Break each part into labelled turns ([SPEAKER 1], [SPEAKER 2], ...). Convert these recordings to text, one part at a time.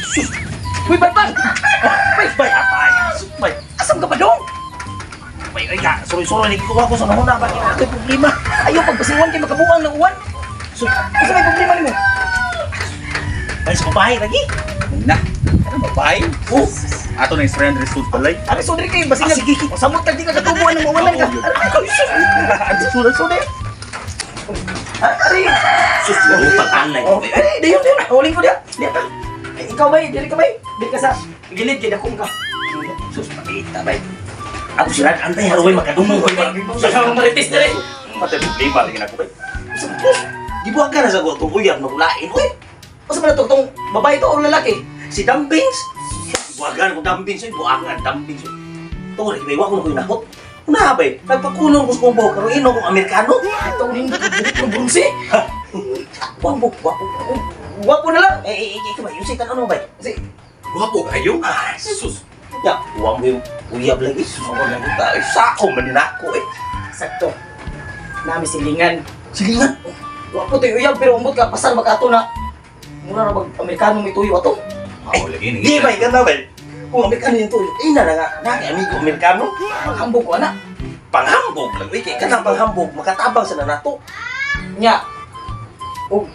[SPEAKER 1] Sus!
[SPEAKER 2] Uy, Balbal!
[SPEAKER 1] Bay, bay, atay! Bay,
[SPEAKER 2] Asam ka ba dong?
[SPEAKER 1] bay, ay ka! Suroy-suroy, nagkuha ko sa mahuna. Bakit ako'y problema?
[SPEAKER 2] Ayaw pagpasiwan kay makabuang ng uwan.
[SPEAKER 1] Sus!
[SPEAKER 2] Asa may problema nimo?
[SPEAKER 1] Bay, sa babae lagi.
[SPEAKER 3] Na. Ano babae?
[SPEAKER 1] Oh!
[SPEAKER 3] Ato na yung 300 suit balay.
[SPEAKER 2] Ari sodri kay basin
[SPEAKER 1] Ah, sige.
[SPEAKER 2] O samot tag di ka katubuan ng mawalan ka.
[SPEAKER 3] Oo, yun.
[SPEAKER 2] Ari, sus.
[SPEAKER 1] Suroy, suroy.
[SPEAKER 2] Ari.
[SPEAKER 1] Sus, lupag anay.
[SPEAKER 2] Oh, ari, dayon dayon. Uling ko diya. Diya ka. Ay, ikaw bay, diri ka bay. Diri ka sa gilid kay dakong ka.
[SPEAKER 1] Sus, pakita, bay. Ako sila, antay, haruay, makadungog.
[SPEAKER 2] Sa mga marites diri.
[SPEAKER 3] Patay problema lagi na ko bay.
[SPEAKER 1] Sus, gibuhat ka na sa gotong uyab, magulain, uy.
[SPEAKER 2] Usa man to tong babae to o lalaki?
[SPEAKER 1] Si Dambings. Buwagan ko Dambings, uy. Buwagan, Dambings, uy. Ito, lagi, bay, wako na ko yung nahot. Una, bay, nagpakulong ko sa kong buhok, karon ino kong Amerikano.
[SPEAKER 2] Ito ning buhok ng brunsi.
[SPEAKER 1] Wapo, wapo.
[SPEAKER 2] Wapo na lang.
[SPEAKER 1] Eh, eh, eh, ikaw ba, yung sitan ano, bay?
[SPEAKER 2] Si
[SPEAKER 3] Guwapo kayo?
[SPEAKER 1] Ah,
[SPEAKER 3] Sus.
[SPEAKER 1] Ya, uwang mo yung uyab lagi. Sus, ako lang ito. Ay, sako man din ako, eh.
[SPEAKER 2] Sakto. Nami silingan.
[SPEAKER 1] Silingan.
[SPEAKER 2] Wapo to yung uyab pero umot ka pasar baka ato na. Mura ra bag Amerikano may tuyo ato.
[SPEAKER 3] Ako lagi ni.
[SPEAKER 1] Di ba, ikaw na, bay? Kung Amerikano yung tuyo, ina na nga, na, kay amigo Amerikano.
[SPEAKER 2] Paghambog ko ana.
[SPEAKER 1] Panghambog lang, uy, kay kanang panghambog, makatabang sa nanato.
[SPEAKER 2] Nya. Og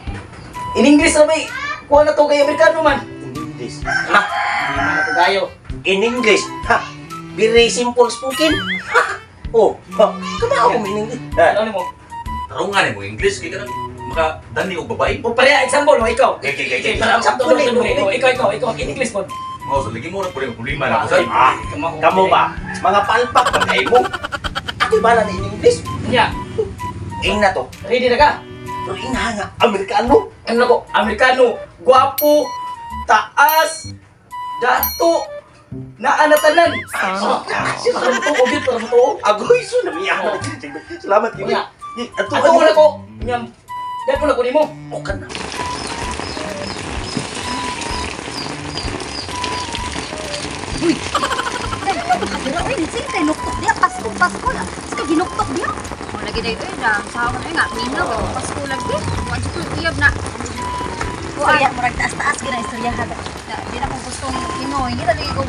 [SPEAKER 2] in English ra bay. Kuha na to kay Amerikano man.
[SPEAKER 1] In English. Ha?
[SPEAKER 2] Hindi man na to gayo.
[SPEAKER 1] In English. Ha? Very simple spoken. Ha? Oh, ha? Kama ako in English. Ha?
[SPEAKER 2] Ano nimo?
[SPEAKER 3] Tarungan mo English kay kanang maka dani og babae.
[SPEAKER 2] O pareha example mo ikaw.
[SPEAKER 1] Okay, okay, okay.
[SPEAKER 2] Okay, para
[SPEAKER 1] Example,
[SPEAKER 2] example, ikaw, ikaw, ikaw, ikaw, in English mo.
[SPEAKER 3] Mao sa lagi mo ra pud problema na ko say.
[SPEAKER 1] Ah, kamo ba? Mga palpak ba kayo mo? Ako'y bala na in English.
[SPEAKER 2] Nya,
[SPEAKER 1] Ing na to.
[SPEAKER 2] ready na ka?
[SPEAKER 1] Pero ing nga, Amerikano.
[SPEAKER 2] Ano na ko? Amerikano, gwapo, taas, dato, naanatanan. Ah, para matuo, gyud, para matuo.
[SPEAKER 1] Agoy, so namiya. Salamat, Kimi.
[SPEAKER 2] Nya,
[SPEAKER 1] Ato,
[SPEAKER 2] ato na ko. Nya, dato na ko nimo.
[SPEAKER 1] Okay na.
[SPEAKER 4] Uy! Dahil mo ba uy, sige tayo nuktok diya, Pasko, Pasko na. Sige, ginuktok diya.
[SPEAKER 5] O lagi dahil ito eh, sa ako na nga, minaw, Pasko lagi. Wa jud ko uyab na.
[SPEAKER 4] Istorya, murag taas-taas gina istorya ha.
[SPEAKER 5] Na, di na akong gustong Pinoy. Hindi talaga ko,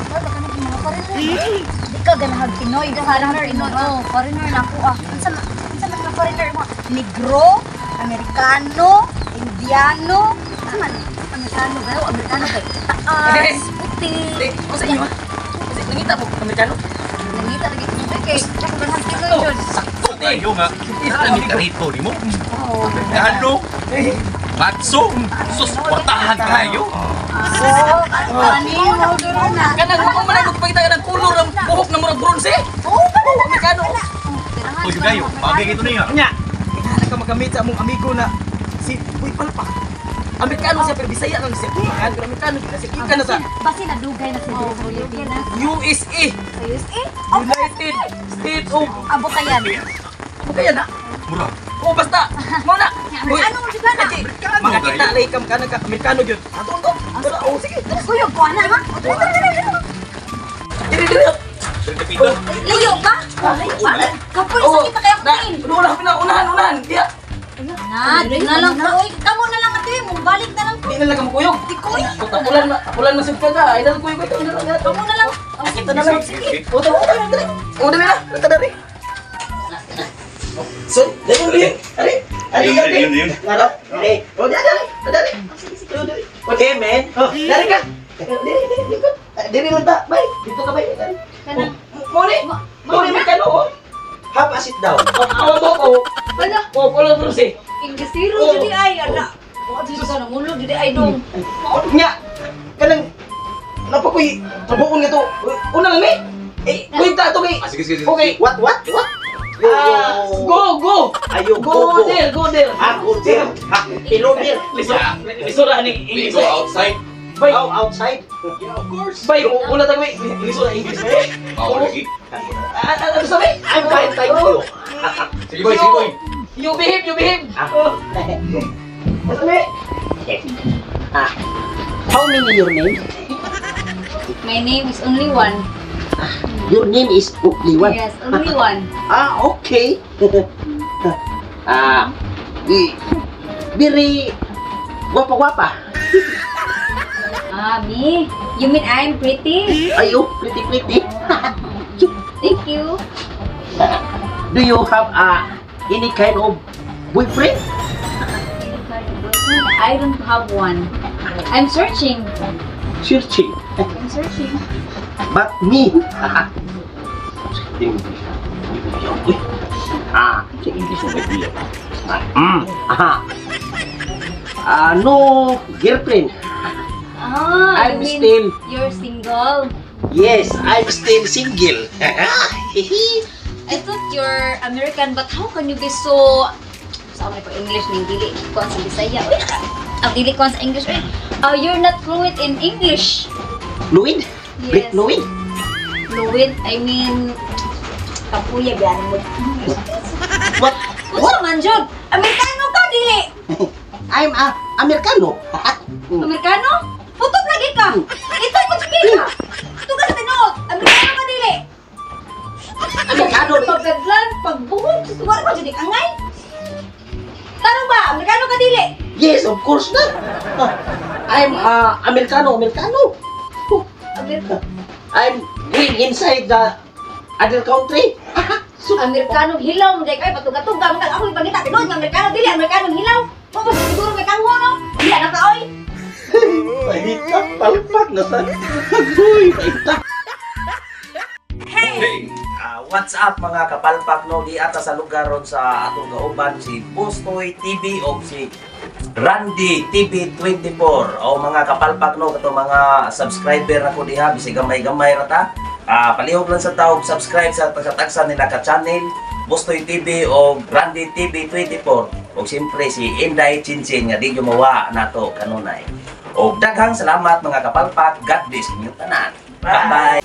[SPEAKER 5] wala ka na mga foreigner.
[SPEAKER 4] Di ka ganahag Pinoy,
[SPEAKER 5] Foreigner,
[SPEAKER 4] foreigner
[SPEAKER 5] Pinoy.
[SPEAKER 4] mo.
[SPEAKER 5] Oh, foreigner na ako ah.
[SPEAKER 4] Unsa man mga foreigner mo? Negro, Amerikano, Indiano, unsa man? Amerikano ganaw, Amerikano kay taas, puti.
[SPEAKER 2] Eh, unsa inyo ha? Kasi nangita mo Amerikano.
[SPEAKER 5] Nangita lagi ko sa kay, ako ganahag Pinoy jud.
[SPEAKER 2] Sakto, eh.
[SPEAKER 3] Kayo nga. Nami karito nimo.
[SPEAKER 5] Oh.
[SPEAKER 3] Amerikano. Matso. Sus, kwartahan kayo.
[SPEAKER 4] Oh, ani mo duro na.
[SPEAKER 2] Kanang mo man ang magpakita ka ng kulor ng buhok na murag bronze.
[SPEAKER 4] Oh,
[SPEAKER 2] Oh, Amerikano.
[SPEAKER 3] Uy, kayo. Bagay ito niya.
[SPEAKER 2] Nya, kinahanglan ka magamit sa among amigo na si Uy Palpak. Amerikano siya pero Bisaya lang siya. Pero Amerikano gid na siya. Gikan na sa
[SPEAKER 4] Basi na dugay na siya diri sa Pilipinas.
[SPEAKER 2] USA,
[SPEAKER 4] Sa USA?
[SPEAKER 2] United States of
[SPEAKER 4] Abo kayan.
[SPEAKER 2] Ano kaya na?
[SPEAKER 3] Mura.
[SPEAKER 2] Oh, basta. Mao na.
[SPEAKER 4] Amerikano mo jud na.
[SPEAKER 2] Makakita lay kam kana ka Amerikano gyud. Ato to. Tara, oh sige. Tara.
[SPEAKER 4] Kuyog ko ana ha. Tara, tara, tara, tara.
[SPEAKER 2] Diri diri.
[SPEAKER 3] Diri
[SPEAKER 4] Layo ba? Layo ba? Kapoy
[SPEAKER 2] Oh,
[SPEAKER 4] sakit na kayo
[SPEAKER 2] na,
[SPEAKER 4] kunin.
[SPEAKER 2] una na unahan unahan. Diya.
[SPEAKER 4] Na, di na lang ko. Oy, kamo na lang ate, mo balik na lang ko.
[SPEAKER 2] Di na lang ka makuyog.
[SPEAKER 4] Di ko. oy.
[SPEAKER 2] Tapulan na, tapulan na sud ka ka. Ay na kuyog ito na lang.
[SPEAKER 4] Kamo na lang.
[SPEAKER 2] Kita na lang.
[SPEAKER 3] Sige.
[SPEAKER 2] Oh, tara, tara, dali. Oh, dali na. Tara, dali.
[SPEAKER 1] So, dali, dali. Dali. Dali,
[SPEAKER 3] Yun,
[SPEAKER 1] dali.
[SPEAKER 3] yun, yun.
[SPEAKER 1] Dali. Dali. Oh, dali, dali. Dali. Oh, dali. Okay, man.
[SPEAKER 2] Oh, dali ka. Dili, dili, dili. Dili lang ta. Bay, dito ka bay. Dali.
[SPEAKER 5] Kanang
[SPEAKER 2] Mo ni. Mo ni Amerikano oh.
[SPEAKER 1] Have a sit down.
[SPEAKER 2] Oh, oh, oh.
[SPEAKER 5] wala,
[SPEAKER 2] Oh, color bronze.
[SPEAKER 5] Inglesero
[SPEAKER 2] Oh.
[SPEAKER 5] jud ay ala. Wa jud ka nangulog jud ay dong.
[SPEAKER 2] Nya. Kanang napakoy trabuon nga to. Una lang ni. Eh, kuy ta to kay.
[SPEAKER 3] Ah, sige, sige, sige.
[SPEAKER 2] Okay.
[SPEAKER 1] What, what, what? Yo, yo.
[SPEAKER 2] Ah, go, go.
[SPEAKER 1] Ayo,
[SPEAKER 2] Go,
[SPEAKER 1] go, go.
[SPEAKER 2] there, go there.
[SPEAKER 1] Ah, go there. Ah, hello there.
[SPEAKER 2] Lisura, lisura ni
[SPEAKER 3] We
[SPEAKER 2] English.
[SPEAKER 3] go outside.
[SPEAKER 2] Bay,
[SPEAKER 1] Go outside.
[SPEAKER 3] Yeah, of course.
[SPEAKER 2] bay, una tag bay. Lisura English.
[SPEAKER 3] Mao lagi.
[SPEAKER 2] Ah, ah, ano sabi?
[SPEAKER 1] I'm fine, thank you.
[SPEAKER 3] Sige boy, sige boy.
[SPEAKER 2] You behave, you behave.
[SPEAKER 1] Ah.
[SPEAKER 2] Oh. Ano sabi?
[SPEAKER 1] Ah, how many your name?
[SPEAKER 5] My name is only one.
[SPEAKER 1] Your name is only one.
[SPEAKER 5] Yes, only one.
[SPEAKER 1] Ah, okay. Ah, di, Very guapa-guapa.
[SPEAKER 4] Ah, me? You mean I'm pretty?
[SPEAKER 1] Ayo, pretty pretty.
[SPEAKER 4] Thank you.
[SPEAKER 1] Do you have any kind of boyfriend?
[SPEAKER 4] I don't have one. I'm searching.
[SPEAKER 1] Searching.
[SPEAKER 4] I'm searching.
[SPEAKER 1] But me. English. Ah, sa English mo may Aha. Ah, no girlfriend.
[SPEAKER 4] Ah,
[SPEAKER 1] I'm
[SPEAKER 4] you mean
[SPEAKER 1] still
[SPEAKER 4] you're single?
[SPEAKER 1] Yes, I'm still single.
[SPEAKER 4] I thought you're American, but how can you be so, sa ko English ning dili ko sa Bisaya. Uy, ang dili ko sa English. Uy, you're not fluent in English.
[SPEAKER 1] Fluid?
[SPEAKER 4] Yes.
[SPEAKER 1] Fluid?
[SPEAKER 4] Fluent, I mean, kapuya biyan mo.
[SPEAKER 1] What?
[SPEAKER 4] Unsa man jud? Amerikano ka dili?
[SPEAKER 1] I'm a Americano.
[SPEAKER 4] Amerikano? Putok lagi ka. Ito mo sa. Ito ka sa tinuod. Amerikano ka dili?
[SPEAKER 1] Amerikano.
[SPEAKER 4] Pagkadlan, pagbuhok, wala ko jud angay. Tarong ba, Amerikano ka dili?
[SPEAKER 1] Yes, of course na. I'm Americano, Americano. Oh,
[SPEAKER 4] Amerikano.
[SPEAKER 1] I'm going inside the other country. So,
[SPEAKER 4] Amerikano hilaw mo kay patuga-tuga mo ako ipangita tinuod nga Amerikano dili, Amerikano hilaw. Mo ba siguro may kangho no? Dili na ka oy.
[SPEAKER 1] Pahita, palpak na sa. Agoy, pahita.
[SPEAKER 3] Hey!
[SPEAKER 1] What's up mga kapalpak no, di ata sa lugar ron sa atong kauban si Bustoy TV o si Randy TV 24. O mga kapalpak no, kato mga subscriber nako diha bisag gamay-gamay ra ta. Palihog lang sa tawag subscribe sa tagsa nila ka channel Bustoy TV o Randy TV 24. O siyempre si Inday Chinchin nga di gumawa nato kanunay. O daghang salamat mga kapalpak. God bless inyong tanan. Bye-bye.